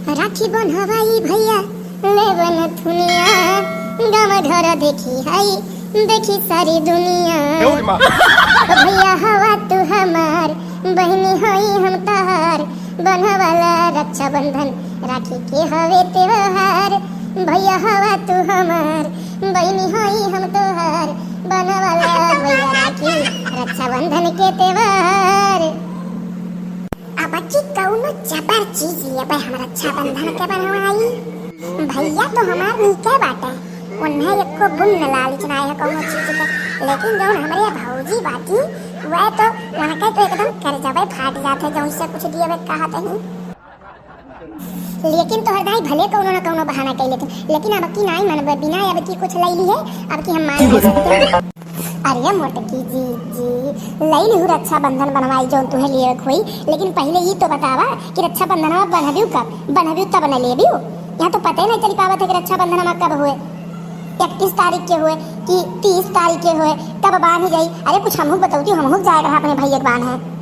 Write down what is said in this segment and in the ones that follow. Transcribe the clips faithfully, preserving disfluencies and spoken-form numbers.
राखी बन्हवाई भइया, लेबन थुनिया, गाँव घर देखी हई, देखी सारी दुनिया। ए ओरे माँ। भइया हवा तू हमार, बहिनी हई हम तहार, बन्हवाला रक्षाबंधन, राखी के हवे त्योहार। भइया हवा तू हमार, बहिनी हई हम तोहार, बन्हवाला भइया राखी, रक्षाबंधन के त्योहार। अब की कौनो जबर चीज लेबे हम रक्षाबंधन के बनवाई। भइया तो हमार नीके बाटे, उन्हें एको बुन लालच ना है कौनो चीज के, लेकिन जौन हमरे भौजी बाटी, वह तो उनके तो एकदम करजबे फाट जात है, जौन से कुछ दिए बे कहत ही। लेकिन तोहर दाई भले कौनो ना कौनो बहाना कई लेथिन, लेकिन अब की नाई मनबे, बिना अब की कुछ लैली है, अब की हम मान नहीं सकते। अरे मोटकी जीजी, लई लिहू रक्षाबंधन बनवाई जौन तुहे लिए होई, लेकिन पहिले ई तो बतावा कि रक्षाबंधनवा बन्हबिउ कब, बन्हबिउ तब न लेबिउ। यहाँ तो पते नहीं चली पावत है कि रक्षाबंधनवा कब हुए, इकतीस तारीख के हुए कि तीस तारीख के हुए, कब बांध जाई। अरे कुछ हमहू बतौती, हमहू जाए रहा अपने भैया के बांधे।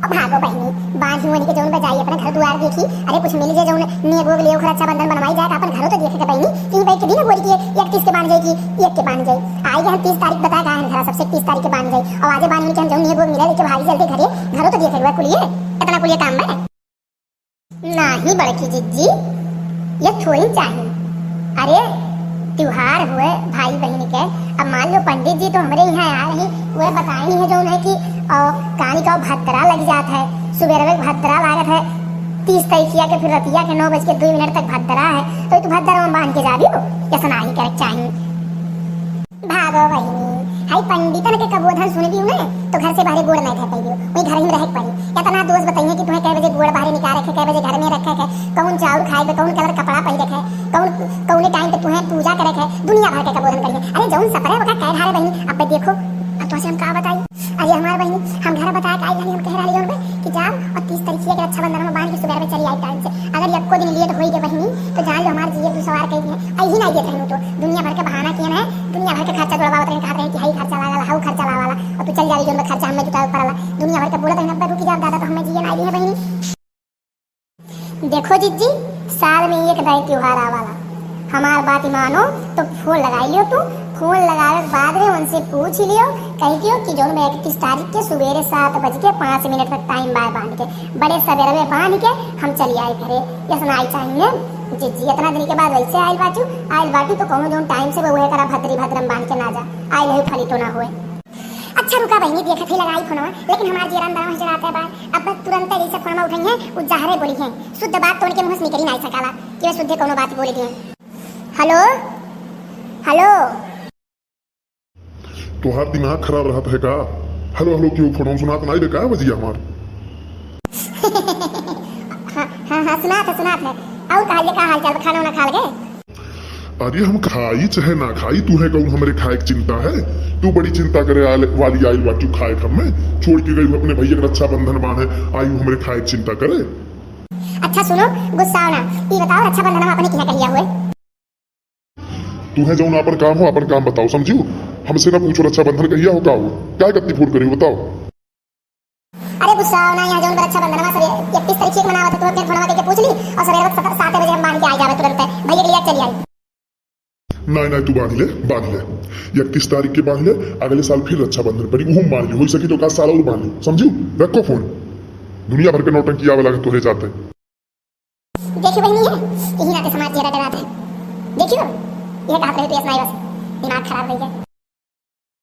अब भागो बहिनी, बांधी ओनी के जौन बजाई अपने घर दुआर देखी। अरे कुछ मिल जे जौन नेग ओग ले ओकर रक्षाबंधन बनवाई जाए, अपन घरो तो देखे के बहिनी, कि भाई के दिन बोली कि इकतीस के बांध जाए कि एक के बांध जाए। आई गए हम तीस तारीख बताए गए हैं घर सबसे, तीस तारीख के बांध जाए। और आजे बांध के हम जौन नेग ओग मिले लेके भागी जल्दी घरे, घरो तो देखे हुआ कुलिए, इतना कुलिए काम में। नाही बड़की जिज्जी, ये थोड़ी चाही। अरे, त्योहार हुए भाई बहिन के, अब मान लो पंडित जी तो हमरे यहाँ आ रही, वह बताई है जौन है कि, अ, कानी का भद्रा लग जात है, सुबेरवे के भद्रा लागत है, तीस तारीखिया के फिर रतिया के नौ बज के दो मिनट तक भद्रा है, तो तू भद्रा में बांध के जाबी हो, ऐसा नाही करे चाही। भागो बहिनी, हाई पंडितन के कबोधन सुनबी ने, तो घर से बाहरे गोड़ नहीं धर पाइबी, वही घर ही में रहे के पड़ी। इतना दोस्त बताइए कि तुम्हें कै बजे गोड़ बाहरे निकाल रखे, कै बजे घर में रखे के, कौन चाउर खाए के, कौन कलर कपड़ा पहन रखे, कौन, कौने टाइम पे तुम्हें पूजा करे के, दुनिया भर के कबोधन करिए। अरे जौन सपरे ओका कै ढारे बहिनी, अब देखो, अब तुमसे हम का बताई। अरे हमार बहिनी, हम घर बताए के आई रहली, हम कह रहली जौन बे कि जाओ और तीस तारीखिया के रक्षाबंधन में बांध के सुबह में चली आई टाइम से। अगर यक्को दिन लेट होई गे बहिनी, तो जान लो हमार जिए तू सवार कई दिए। अही नहीं देत रहनू तो दुनिया भर के बहाना किए है, दुनिया भर के खर्चा जोड़वावत रहे, कहत रहे कि हई खर्चा लागल, हऊ खर्चा लागल, और तू चल जाली जौन बे खर्चा हमें जुटावे पड़ला। दुनिया भर के बोलत रहे, अब तू की जाब दादा तो हमें जिए नहीं दिए बहिनी। देखो जिज्जी, साल में एक दाई त्योहार आवाला, हमार बात मानो तो फोन लगाई लियो तू, फोन लगावे के बाद में उनसे पूछ लियो, कह दियो कि जौन बे इकतीस तारीख के सुबेरे सात बज के पाँच मिनट तक टाइम बाय बांध के, बड़े सबेरे में बांध के हम चली आई घरे। ये सुनाई चाहिए जिज्जी, इतना दिन के बाद वैसे आइल बाटू, आइल बाटू तो कहूँ जौन टाइम से वह करा भद्री भद्रम बांध के ना जा, आइल है फली तो ना हुए। अच्छा रुका बहिनी, देखत ही लगाई फोनवा, लेकिन हमार जियरा अंदर में जरात है बार। अब बस तुरंत जैसे फोनवा उठाई है, उ जहरे बोली है। शुद्ध बात तो उनके मुंह से निकली नहीं सकाला कि वे शुद्धे कोनो बात बोल दिए। हेलो, हेलो। तोहार दिमाग खराब रहत है का? हेलो, हेलो, क्यों फोनवा सुनात नहीं बे का बजिया हमार? हाँ, हाँ, हाँ, सुनात है, सुनात है। और कहा, ये का हाल चाल, खाना वाना खा लगे? अरे हम खाई चाहे ना खाई, तू है कौन हमरे खाए के चिंता है? तू बड़ी चिंता करे आल, वाली आइल बाटू खाए के हमें, छोड़ के गई अपने भैया के रक्षाबंधन बांधे, आई हमरे खाए के चिंता करे। अच्छा सुनो, गुस्साओ ना, ई बताओ रक्षाबंधन में अपने किहाँ कहिया हुए? तू है जौन अपन काम हो, अपन काम बताओ, समझियो? हमसे ना पूछो रक्षाबंधन कहिया हो, का हो, काय कत्ती फोन करी बताओ। अरे गुस्सा ना, यहाँ जौन रक्षाबंधनवा सब इकतीस तारीख के मनावत है, तो फिर फोनवा करके पूछ ली और सवेरे वक्त सत-, सात बजे हम बांध के आ जावे तुरंत, भैया के लिए चली आई। नहीं, नहीं, तू बांध ले, बांध ले, इकतीस तारीख के बांध ले, अगले साल फिर रक्षाबंधन पड़ी, उहू बांध ले, हो सकी तो का साल और बांध ले, समझू? रखो फोन, दुनिया भर के नौटंकी आवे लगे तोहरे जाते। देखी बहिनी है, यही नाते समाज जियरा डरात है। देखियो, ये कहत रहे तो ऐसा नहीं बस, दिमाग खराब हो गया।